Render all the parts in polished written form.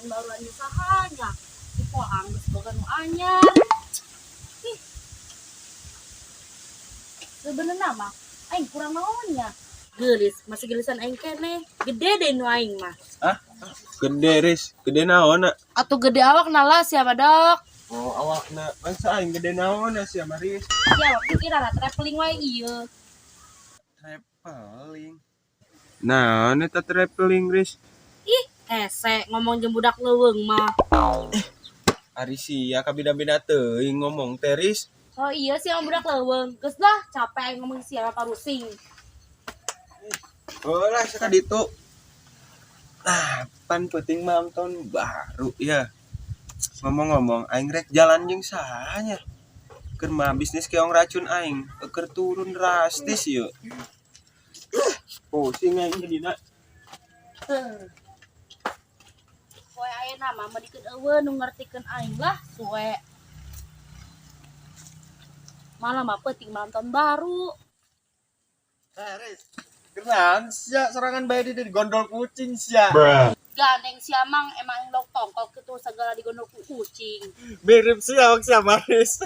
Tahun baru anu sahanya. Si Poang geus boga nu anyar. Ih. Sebenarnya mah aing kurang naonnya. Geulis, masih geulisan aing keneh. Gede deh nu aing mah. Hah? Gede, Riz. Gede naon? Atuh gede awak nala siapa dok? Oh, awakna. Masa aing gede naon sia, Maris? Ya, pikir lah traveling wae ieu. Traveling. Nah, eta traveling, Riz. Ih, hese ngomong jeung budak leuweung mah. Ari sia kabida-bida teuing ngomong teh, Riz. Oh iya sih sama budak leuweung. Geus lah, capek aing ngomong sia parusing. Oh lah, sakaditu. Nah, pan penting malam tahun baru ya. Ngomong-ngomong, aing rek jalan jeung saha nya? Keur mah bisnis keong racun aing keur turun drastis yeuh. Pusing aing jadina. Poe ayeuna mah meudikeun eueuh nu ngartikeun aing lah, suwe. Malam mah penting malam tahun baru. Riz, kenaon sia sorangan bae di gondol kucing sia? Gandeng sia mang emang aing lok tongkol kitu segala digondol ku kucing. Mirip sia awak sia, Maris.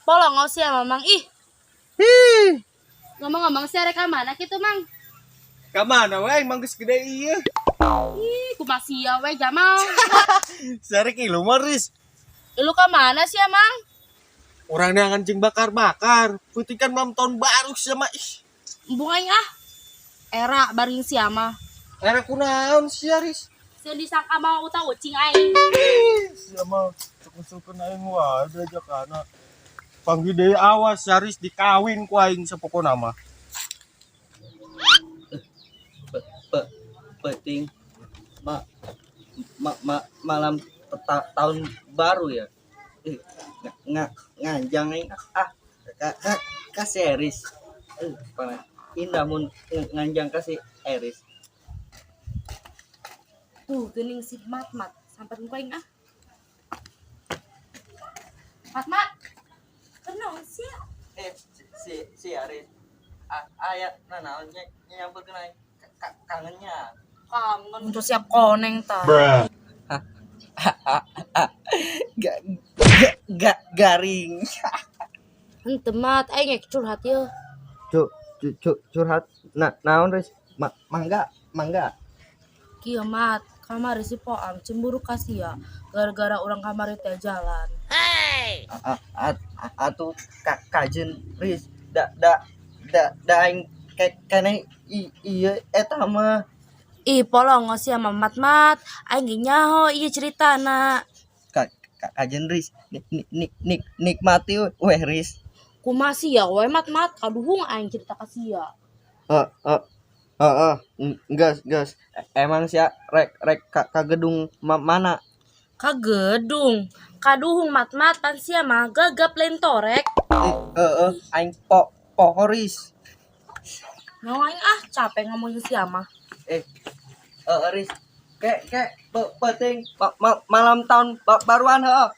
Polong sia mamang ih. Hi. Ngomong-ngomong sia rek ka mana kitu, Mang? Ka mana we aing mah geus gede ieu. Ih, kumaha sia we Jamal. Sia rek ilu mah, Riz. Lu ka mana sia, Mang? Urang neangan jeung bakar-bakar. Peuting kan malam tahun baru sia mah ih. Embung aing ah. Era baring sia mah. Era kunaon sia, Riz? Sia disangka mau utah ucing aing. Sia mah sukun-sukun aing wae diajakana. Panggil deui awas sia, Riz, dikawin ku aing sapokona mah. Penting ma, ma, ma, malam tahun baru ya. Eh, nganjang aing ah ka si Eris. Eh, pana indah mun nganjang ka si Eris. Tuh, geuning si Mat-mat. Samperin ku aing ah. Mat-mat. Kunaon sia? Eh, si si Eris. Ah, aya nanaon nya nyamperkeun aing. Kangennya. Kangen untuk siap koneng ta. Gak gak gak garing. Henteu Mat, aing rek curhat yeuh. Curhat nah naon, Riz? Mangga mangga. Kieu Mat, kamari si Poang cemburu ka sia gara-gara urang kamari teh jalan. Atuh kajen, Riz, da da da da aing kene iya eta mah. Ih, polong sia mah Mat-mat, aing ge nyaho ieu ceritana. Kajen, Riz, nikmati weh, Riz. Kumaha sia we Mat-mat, kaduhung aing cerita ka sia. Eh eh eh gas gas, emang sia rek rek ka gedung mana? Ka gedung. Kaduhung Mat-mat, pan sia mah gagap lain torek. Eh eh eh, aing poho, Riz. Nyawa aing ah, capek ngomongin sia mah. Eh eh Riz, ke ke penting malam tahun baruan heuh.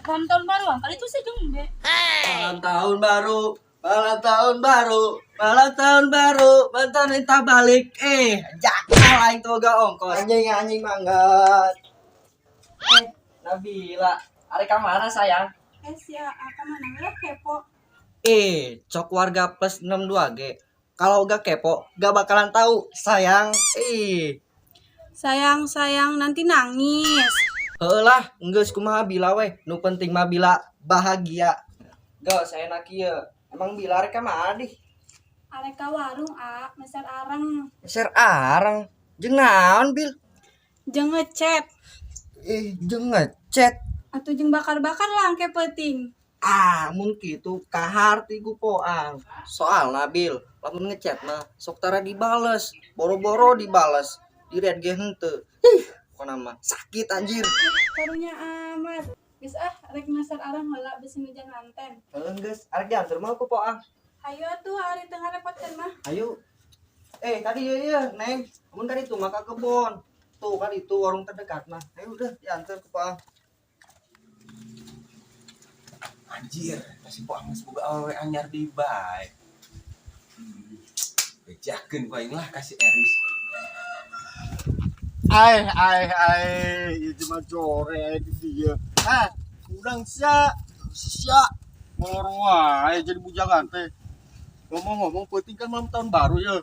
Malam tahun baruan kali itu sih gembe. Malam tahun baru, malam tahun baru, malam tahun baru, mantan minta balik. Eh, jakal aing tuh gak ongkos. Anjing anjing banget. Eh, Nabila, ari ka mana sayang? Eh sia, ka mana we kepo? Eh, cok warga plus 62 G. Kalau gak kepo, gak bakalan tahu, sayang. Eh, Sayang sayang nanti nangis. Heuh lah, geus kumaha Bila weh. Nu penting mah Bila bahagia. Geus enak ieu. Emang Bila rek ka mana dih? Arek ka warung a, meser areng. Meser areng. Jeung naon, Bil? Jeung ngechat. Eh, jeung ngechat. Atuh jeung bakar-bakar lah engke peuting. Ah, mun kitu kaharti ku Poang. Soalna Bil, lamun ngechat mah sok tara dibales, boro-boro dibales, di read ge henteu. Ih, pokona mah sakit anjir. Karunya amat. Geus ah, rek meser areng heula bisi hujan nganten. Heuh geus, arek diantar mah ku Poang. Hayu atuh ari teu ngarepotkeun mah. Ayo. Eh, tadi iya iya, Neng. Mun tadi tuh mah ka kebon. Tuh kan itu warung terdekat mah. Ayo udah diantar ke Poang. Anjir, si Poang geus boga awewe anyar deui bae. Bejakeun ku aing lah ka si Eris. Ai ai ai, ieu mah jore ai di dieu. Ah, urang sia sia molor wae jadi bujangan teh. Ngomong-ngomong penting kan malam tahun baru ya.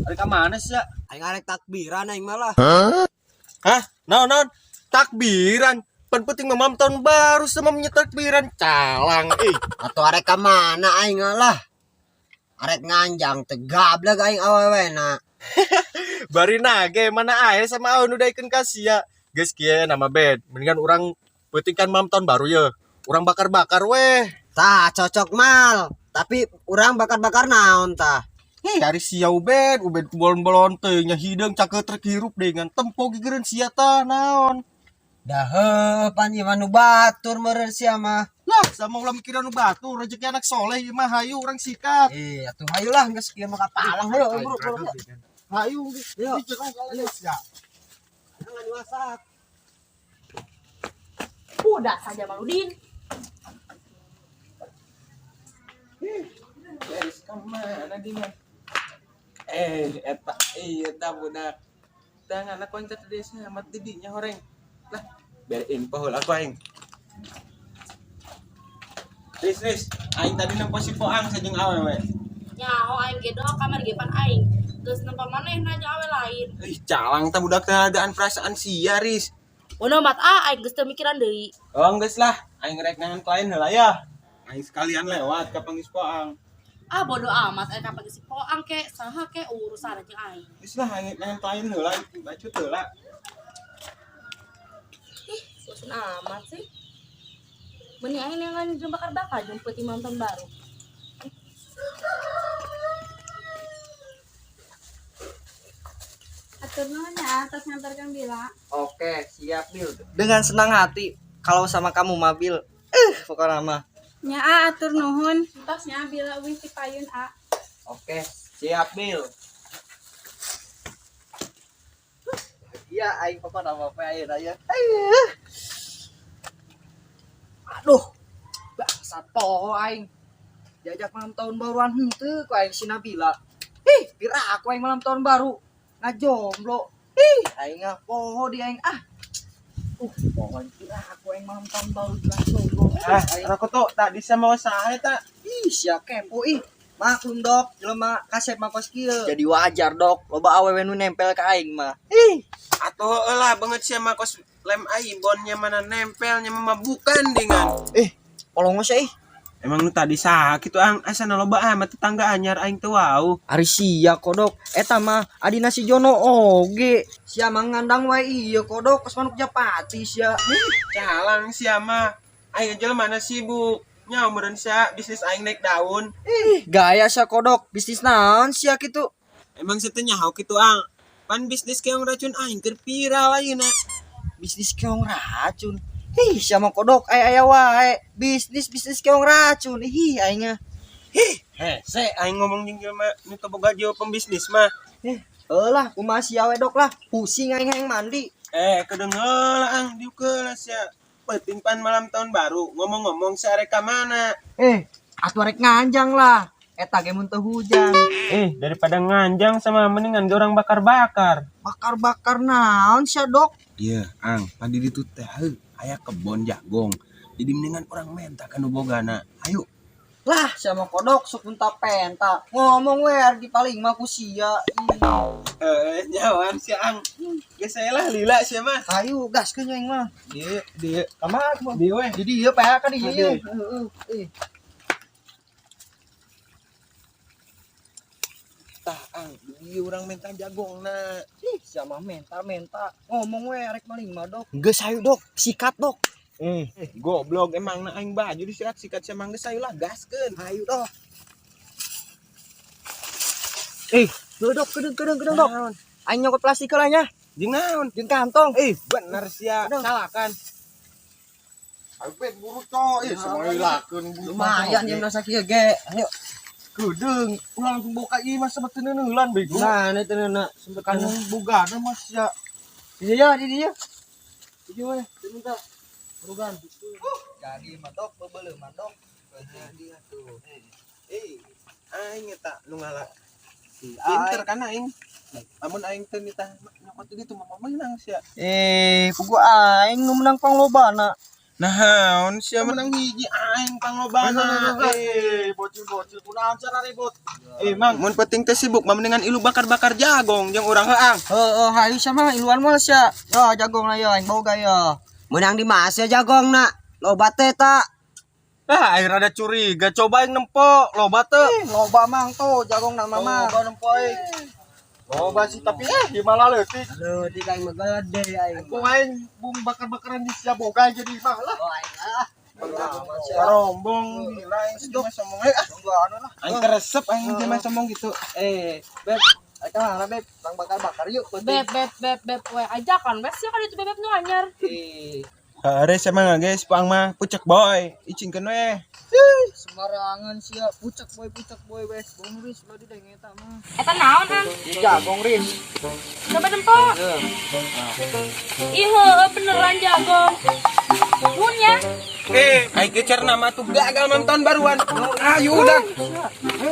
Ari ka mana sia? Aing arek takbiran aing malah. Hah? Naon naon? Takbiran. Pan penting mah malam tahun baru sama takbiran calang eh. Atau arek ka mana aing lah. Arek nganjang teu gablek aing awewena. Bari nage mana ae sama awe nu daekeun ka sia. Geus kieu nama bed. Mendingan urang penting kan malam tahun baru ya. Urang bakar-bakar weh. Tah cocok mal. Tapi urang bakar-bakar naon tah? Hei, ari sia Ubed, Ubed ku bolon-bolon teh nya hideung cakeut rek hirup dengan tempo gigireun sia tah naon. Dah heuh pan ieu mah nu batur meureun sia mah. Lah, sama ulah mikiran nu batur, rezeki anak soleh ieu mah hayu urang sikat. Eh, atuh hayu lah geus kieu mah kapalang heuh buru buru. Hayu Yuk. geus sia. Jangan masak. Budak saja Maludin. Guys, kemana dia? Eh, eta iya eta budak. Tang anak koncat desa amat didinya horeng. Lah, biar info heula aku aing. Ris, Ris, aing tadi nempo si Poang sajeng awewe. Nyaho aing ge doh kamar ge pan aing. Geus nempo manehna jeung awe lain. Ih, calang tah budak teh adaan perasaan sia, Ris. Bodo amat ah aing geus teu mikiran deui. Oh, geus lah, aing rek nangan klien heula ya. Aing sekalian lewat ka panggis Poang. Ah bodo amat aing kapan si Poang ke saha ke urusan jeung aing. Geus lah aing nangan klien heula, bacut heula. Ih, bosen amat sih. Mending aing neangan jeung bakar-bakar jeung peuting malam tahun baru. Atur nuhun ya atas ngantarkan Bila. Oke, siap Bil. Dengan senang hati kalau sama kamu mah Bil. Pokoknya mah. Nya a atur nuhun. Tos nya Bila uih ti payun a. Oke, siap Bil. Iya, aing pokoknya apa aing aja. Aduh, bangsat poho aing. Diajak malam tahun baruan henteu ku aing si Nabila. Ih, pira aku aing malam tahun baru. Ngajomblo. Ih, aing ah poho di aing ah. Poho pira aku aing malam tahun baru jomblo. Ah, aku tuh tadi sama saha eta. Ih, sia kepo ih. Maklum dok, jelema kasep mah kos kieu. Jadi wajar dok, loba awewe nu nempel ka aing mah. Ih, Atau heueuh lah banget sia mah kos lem aibonnya mana nempelnya mah bukan dengan. polongo sih ih. Emang nu tadi saha kitu ang asa loba amat tetangga anyar aing teu wau. Ari sia kodok, eta mah adina si Jono oge. Sia mah ngandang wae ieu kodok kos manuk japati sia. Ih, calang sia mah. Aing jelema mana sibuk. Nya meureun sia bisnis aing naik daun. Ih, gaya sia kodok, bisnis naon sia kitu. Emang sia teh nyaho kitu ang. Pan bisnis keong racun aing keur viral ayeuna. Bisnis keong racun. Ih, sia mah kodok aya aya wae. Bisnis bisnis keong racun. Ih, aing mah. Hese aing ngomong jeung jelema nu teu boga jiwa pembisnis mah. Heuh lah, kumaha sia we dok lah. Pusing aing hayang mandi. Eh, kedengeula ang diukeula sia. Penting pan malam tahun baru. Ngomong-ngomong sia rek ka mana? Eh, atuh rek nganjang lah. Eta ge mun teu hujan. Eh, daripada nganjang sama mendingan orang bakar-bakar. Bakar-bakar naon sia dok? Iya, ang, pan di ditu teh heuh, aya kebon jagong. Jadi mendingan orang menta ka nu bogana. Ayo. Lah, sia mah kodok sok minta penta. Ngomong we di paling mah ku sia. Ih. Eh, nyawan si ang. Geus saya lah lila sia mah. Ayo gaskeun aing mah. Dieu, dieu. Ka mana mah? Dieu we. Di dieu pa ka di dieu. Ade. Heeh. Eh. Tah, ang, di dieu urang menta jagongna. Ih, sia mah menta-menta. Ngomong we rek maling mah dok. Geus hayu dok, sikat dok. Eh, goblok emang na aing baju disikat-sikat sia mah geus ayo lah gaskeun. Hayu dok. Eh, dok dok, kedeng kedeng kedeng dok. Aing nyokot plastik lah nya, Jeung naon? jeung kantong. Eh, bener sia. Aduh. Salakan. Ayo bet buru coy, ih semua lakeun Lumayan jeung rasa kieu ge. Ayo. Kedeung, ulah langsung boka ieu mah sama teu neuneulan bego. Nah, itu na sempet Kan bogana mah sia. Di dieu, di dieu. Di dieu we, minta. Burugan. Jadi mah dok, bebeuleuh mah dok. Jadi atuh. Eh, aing eta nu ngala. Si Pinter kan aing. Amun aing teh nitah nyokot di ditu mah meunang sia. Eh, puguh aing nu menang panglobana. Naon sia menang hiji aing panglobana. Eh, bocil-bocil kunaon cara ribut. Eh, Mang, mun penting teh sibuk mah mendingan ilu bakar-bakar jagong jeung urang heang. Heeh, hayu sama iluan mah sia. Ya jagong lah ya aing boga ya. Menang di mas ya jagong nak. Loba teh tak. Ah, aing rada curiga, coba aing nempo, loba teu. Loba mang tuh jagong nama mah. Loba nempo aing. Loba sih tapi eh di malah leutik. Leutik aing mah gede aing. Kok aing bung bakar-bakaran di sia boga jadi mah lah. Oh aing ah. Rombong gila aing sedok sombong eh ah. Aing keresep aing teh mah sombong gitu. Eh, Beb, ayo kemana Beb? Bang bakar-bakar yuk penting. Beb beb beb beb we ajakan wes ya kan itu bebeb nu anyar. Eh, Hare sama guys, pang mah pucek boy, icingkeun we. sembarangan sia, pucak boy wes. Bong ris lo di deng eta mah. Eta naon ang? Jagong ris. Coba nempo. Ih, heueuh, beneran jagong. Mun ya. Eh, aing kecer nama tuh gagal malam tahun baruan. Ayo udah. Ayo.